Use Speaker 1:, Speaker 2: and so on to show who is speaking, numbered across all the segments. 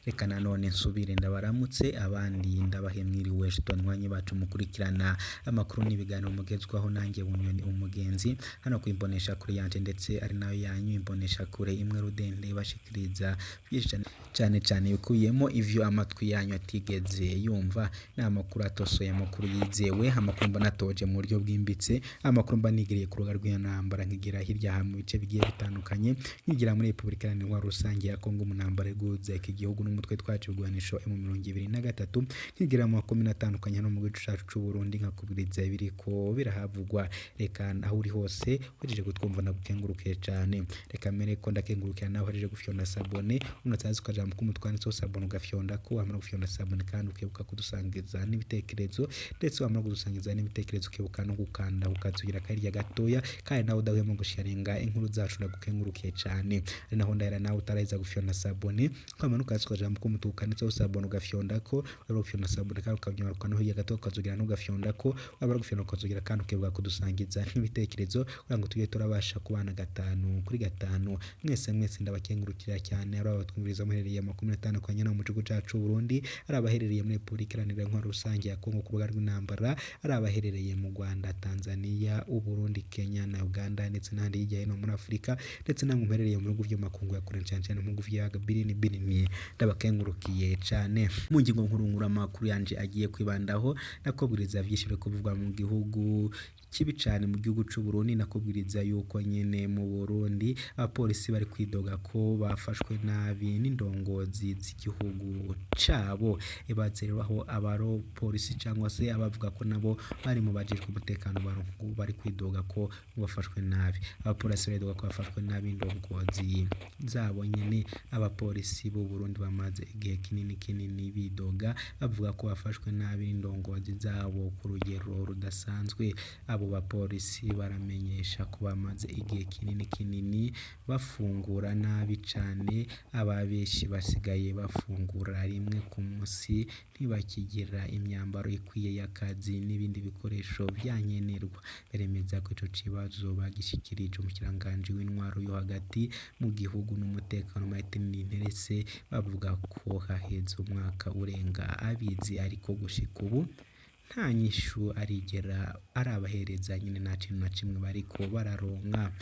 Speaker 1: Reka nanone nsubire ndabaramutse abandi ndabahe mwiriwe banywanyi bacu mukurikirana amakuru n'ibiganiro mugezwaho nanjye Bunyoni umugenzi hano ku imboneshakure yanje ndetse ari nayo yanyu imboneshakure imwe rudende ibashikiriza byinshi cane cane bikubiyemo ivyo amatwi yanyu atigeze yumva. Ni amakuru atosoye, amakuru yizewe, amakuru mba natoje mu buryo bwimbitse, amakuru mba nigiriye ku rubuga rw'intambara nkigira hirya mu bice bigiye bitandukanye, nkigira muri Repubulika Iharanira Rusange ya Kongo mu ntambara iguza iki gihugu n'umutwe twacu ibigwanisho M23, nkigira mu makomine atandukanye hano mu gihugu cacu c'u Burundi nkakubwiriza ibiriko birahavugwa. Reka aho uri hose uhejeje kutwumva ndagukengurukiye cane, reka mbere ko ndakengurukira nawe uhejeje gufyonda sabone, unatazi ukajambo k'umutwe wanditseho sabone ugafyondako, wamara gufyonda sabone kandi ukibuka kudusangiza n'ibitekerezo, ndetse wamara kudusangiza n'ibitekerezo ukibuka no gukanda ukazugira akahirya gatoya, kandi nawe udahwema gusharinga inkuru zacu ndagukengurukiye cane. Ari naho ndahera nawe utaraheza gufyonda sabone, kwamanuka hasi ukajambo k'umutuku kanditseho sabone ugafyondako, wamara gufyonda sabone kandi ukanyaruka no hirya gato ukazugira n'ugafyondako, wamara gufyonda ukazugira kandi ukibuka kudusangiza n'ibitekerezo kugira ngo tujye turabasha kubana gatanu kuri gatanu. Mwese mwese ndabakengurukira cyane, ari abatwumviriza muherereye makumyabiri atandukanye no mu gihugu cacu c'u Burundi, ari abaherereye muri Repubulika Iharanira Intwaro Rusange ya Kongo ku rubuga rw'intambara, ari abaherereye mu Rwanda, Tanzania, Uburundi, Kenya na Uganda ndetse n'ahandi hirya hino muri Afurika, ndetse namwe muherereye mu bihugu vy'amakungu ya kure cane cane mu bihugu vy'ibiyaga binini binini, ndabakengurukiye cane. Mu ngingo nkuru nkuru amakuru yanje agiye kwibandaho, nakubwiriza vyinshi biriko bivugwa mu gihugu kibi cane mu gihugu c'u Burundi, nakubwiriza yuko nyene mu Burundi abapolisi bari kwidoga ko bafashwe nabi n'indongozi z'igihugu cabo. Ibaze rero aho abapolisi cyangwa se abavuga ko nabo bari mu bajejwe umutekano bari kwidoga ko bafashwe nabi. Abapolisi baridoga ko bafashwe nabi indongozi zabo nyene. Abapolisi b'u Burundi bamaze igihe kinini kinini bidoga bavuga ko bafashwe nabi n'indongozi zabo ku rugero rudasanzwe. Abo bapolisi baramenyesha ko bamaze igihe kinini kinini bafungura nabi cane, ababeshi basigaye bafungura rimwe ku munsi, ntibakigira imyambaro ikwiye y'akazi n'ibindi bikoresho vyankenerwa. Baremeza ko ico kibazo bagishikirije umushikiranganji w'intwaro yo hagati mu gihugu n'umutekano Martin Nteretse, bavuga ko haheze umwaka urenga abizi ariko gushika ubu nta nyishu arigera arabahereza nyine nta kintu na kimwe bariko bararonka.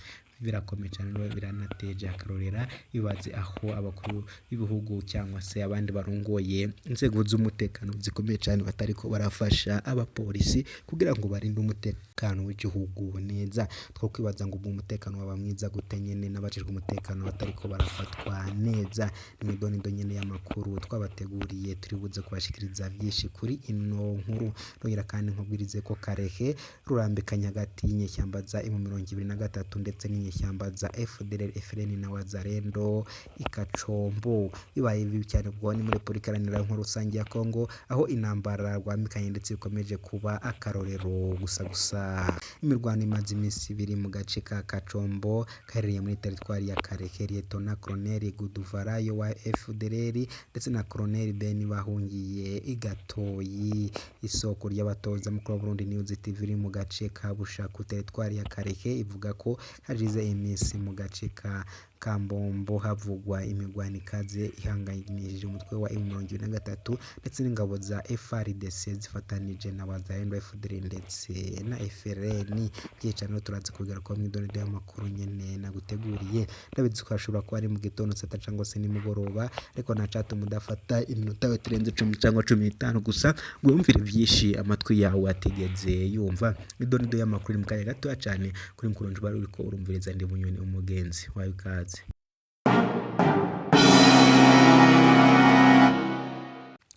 Speaker 1: Birakomeye cyane rero biranateje akarorera. Ibaze aho abakuru b'ibihugu cyangwa se abandi barongoye inzego z'umutekano zikomeye cyane batariko barafasha abapolisi kugira ngo barinde umutekano w'igihugu neza. Twokwibaza ngo ubwo umutekano waba mwiza gute nyene n'abajejwe umutekano batariko barafatwa neza. Ni mw'idonido nyene y'amakuru twabateguriye, turi buze kubashikiriza vyinshi kuri ino nkuru. Nongera kandi nkubwirize ko Karehe rurambikanye hagati y'inyeshyamba za M23 ndetse n'inyeshyamba za FDLR, FLN na Wazalendo Ikacombo. Bibaye bibi cyane ubwo ni muri Repubulika Iharanira Intwaro Rusange ya Kongo, aho intambara rwambikanye ndetse bikomeje kuba akarorero gusa gusa. Imirwano imaze iminsi ibiri mu gace ka Kacombo kaherereye muri teritwari ya Karehe, Lieutenant Colonel Guduvarayo wa FDLR ndetse na Colonel Ben bahungiye i Gatoyi. Isoko ry'abatoza mukuru wa Burundi News TV iri mu gace ka Bushaku teritwari ya Karehe ivuga ko hashize iminsi mu gace ka Kambombo havugwa imirwano ikaze ihanganishije umutwe wa M23 ndetse n'ingabo za FARDC zifatanije na Wazalendo, FDLR ndetse na FRN. Byicano turaza kubigarukaho mw'idonido y'amakuru nyene naguteguriye. Ndabizi ko hashobora kuba ari mu gitondo saa sita cyangwa se nimugoroba, ariko ntacatuma udafata iminota itarenze 10 cyangwa 15 gusa ngo wumvire vyinshi amatwi yawe atigeze yumva. Idonido y'amakuru iri mu kanya gatoya cane kuri mukuru wanje uriko urumviriza ndi Bunyoni umugenzi wawe ikaze.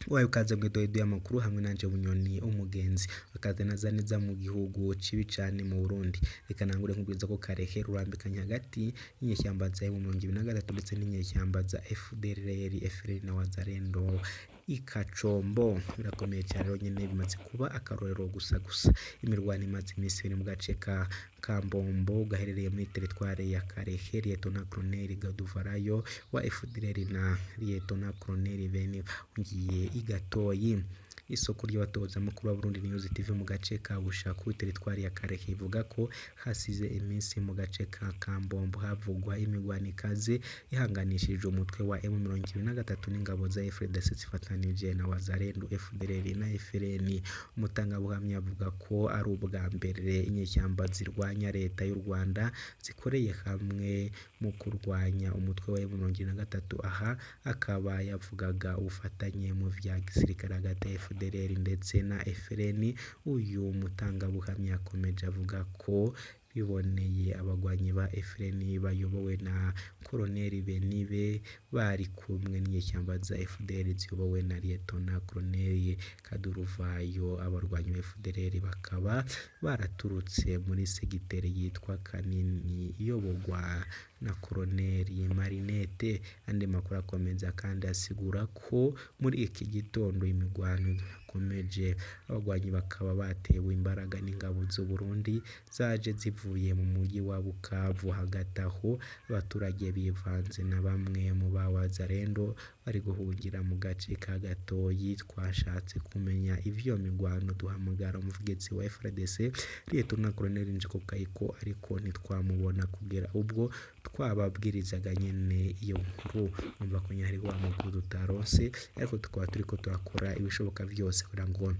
Speaker 1: Wawe ukaze mw'idodo y'amakuru hamwe nanje Bunyoni umugenzi akaze naza neza mu gihugu cibi cane mu Burundi. Reka nangure nkubwiza ko Karehe rurambikanye hagati y'inyeshyamba za M23 ndetse n'inyeshyamba za FDLR, FLN na Wazalendo Ikacombo. Birakomeye cyane rero nyene bimaze kuba akarorero gusa gusa. Imirwano imaze iminsi ibiri mu gace ka Kambombo gaherereye muri teritware ya Karehe, Lieutenant Colonel Gaduvarayo wa FDLR na Lieutenant Colonel Ben bahungiye i Gatoyi. Isoko ry'abatozamakuru ba Burundi News TV mu gace ka Bushaku, teritwari ya Karehe, ivuga ko hasize iminsi mu gace ka Kambombo havugwa imigwano ikaze ihanganishije umutwe wa M23 n'ingabo za FARDC zifatanije na Wazalendo, FDLR na FLN. Umutangabuhamya avuga ko ari ubwa mbere inyeshyamba zirwanya leta y'u Rwanda zikoreye hamwe mu kurwanya umutwe wa M23. Aha akaba yavugaga ubufatanye mu vya gisirikare hagati ya FDLR ndetse na FLN. Uyu mutangabuhamya yakomeje avuga ko biboneye abagwanyi ba FLN bayobowe na Koloneli Benibe bari kumwe n'inyeshyamba za FDLR ziyobowe na Liyetona Koloneli Kaduruvayo. Abarwanyi ba FDLR bakaba baraturutse muri segiteri yitwa Kanini iyobogwa na Koloneli Marinette. Andi makuru akomeza kandi asigura ko muri iki gitondo imigwano ikomeje, abagwanyi bakaba batewe imbaraga n'ingabo z'u Burundi zaje zivuye mu mujyi wa Bukavu. Hagati aho abaturage bivanze na bamwe mu ba Wazalendo bari guhungira mu gace ka Gatoyi. Twashatse kumenya ivyo migwano duhamagara umuvugizi wa FARDC Liyetona Koloneli Njiko Kayiko, ariko ntitwamubona kugera ubwo twababwirizaga nyene iyo nkuru. Umva ko nyene hariho amakuru tutaronse, ariko tukaba turiko turakora ibishoboka vyose kugira ngo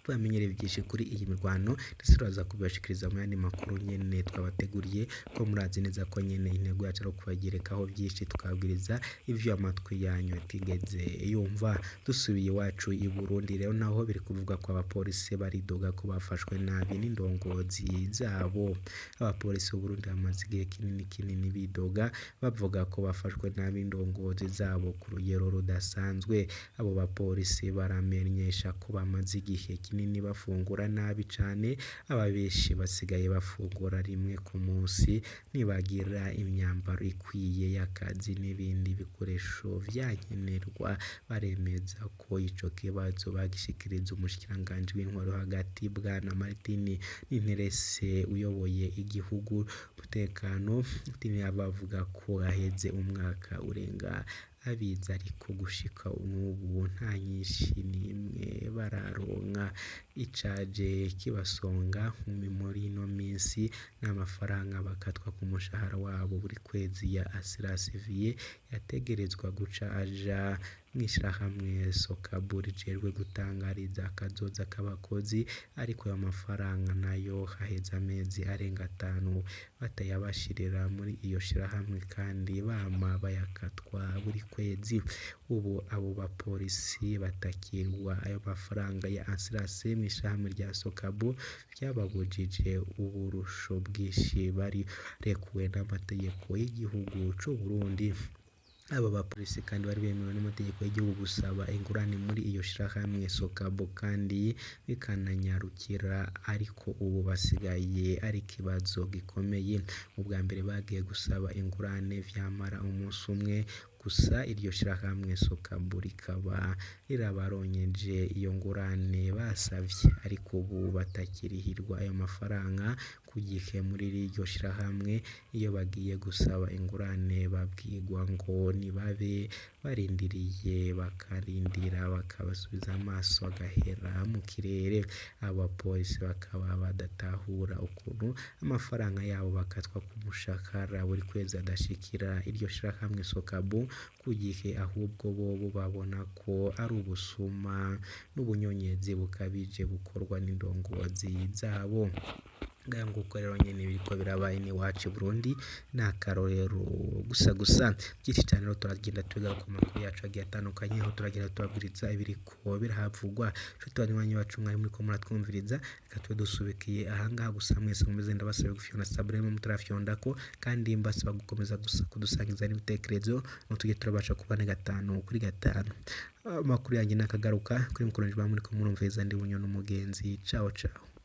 Speaker 1: tubamenyere byinshi kuri iyi mirwano, ndetse turaza kubibashikiriza mu yandi makuru nyene twabateguriye, ko murazi neza ko nyene intego yacu ari ukubagerekaho byinshi, tukababwiriza ivyo amatwi yanyu atigeze yumva. Dusubiye iwacu i Burundi rero, naho biri kuvuga ko abapolisi baridoga ko bafashwe nabi n'indongozi zabo. Abapolisi b'u Burundi bamaze igihe kinini kinini bidoga bavuga ko bafashwe nabi n'indongozi zabo ku rugero rudasanzwe. Abo bapolisi baramenyesha ko bamaze igihe kinini bafungura nabi cane, ababeshi basigaye bafungura rimwe ku munsi, ntibagira imyambaro ikwiye y'akazi n'ibindi bikoresho vyankenerwa. Baremeza ko ico kibazo bagishikiriza umushikiranganji w'intwaro hagati Bwana Martin Ninterese uyoboye igihugu umutekano. Bavuga ko haheze umwaka urenga abiza, ariko gushika n'ubu nta nyinshi n'imwe bararonka. Icaje kibasonga muri ino minsi n'amafaranga bakatwa ku mushahara wabo buri kwezi ya assurance vie yategerezwa guca aja mw'ishirahamwe Sokabu rijejwe gutangariza akazoza k'abakozi, ariko ayo mafaranga nayo haheze amezi arenga 5 batayabashirira muri iyo shirahamwe kandi bama bayakatwa buri kwezi. Ubu abo bapolisi batakirwa ayo mafaranga ya assurance mw'ishirahamwe rya Sokabu vyababujije uburusho bwinshi bari rekuwe n'amategeko y'igihugu c'u Burundi. Aba bapolisi kandi bari bemerewe n'amategeko y'igihugu gusaba ingurane muri iyo shirahamwe Sokabu kandi bikananyarukira, ariko ubu basigaye ari ikibazo gikomeye. Ubwa mbere bagiye gusaba ingurane vyamara umunsi umwe gusa, iryo shirahamwe Sokabu rikaba rirabaronyeje iyo ngurane basavye, ariko ubu batakirihirwa ayo mafaranga ku gihe muri iryo shirahamwe. Iyo bagiye gusaba ingurane babwirwa ngo nibabe barindiriye, bakarindira bakabasubiza amaso agahera mu kirere. Abapolisi bakaba badatahura ukuntu amafaranga yabo bakatwa ku mushahara buri kwezi adashikira iryo shirahamwe Sokabu ku gihe, ahubwo bobo babona ko ari ubusuma n'ubunyonyezi bukabije bukorwa n'indongozi zabo. Ngaho nguko rero nyene biriko biraba iwacu i Burundi ni akarorero gusa gusa byinshi cane. Rero turagenda tugaruka ku makuru yacu agiye atandukanye, aho turagenda tubabwiriza ibiriko birahavugwa. Nshuti banywanyi bacu mwari muriko muratwumviriza, reka tube dusubikiye ahangaha gusa. Mwese mumeze ndabasaba gufyonda subscribe mutarafyondako, kandi mbasaba gukomeza gusa kudusangiza n'ibitekerezo ngo tujye turabasha kubana 5 kuri 5. Amakuru yanjye nakagaruka kuri mukuru muriko murumviriza, ndi Bunyoni umugenzi. Ciao ciao.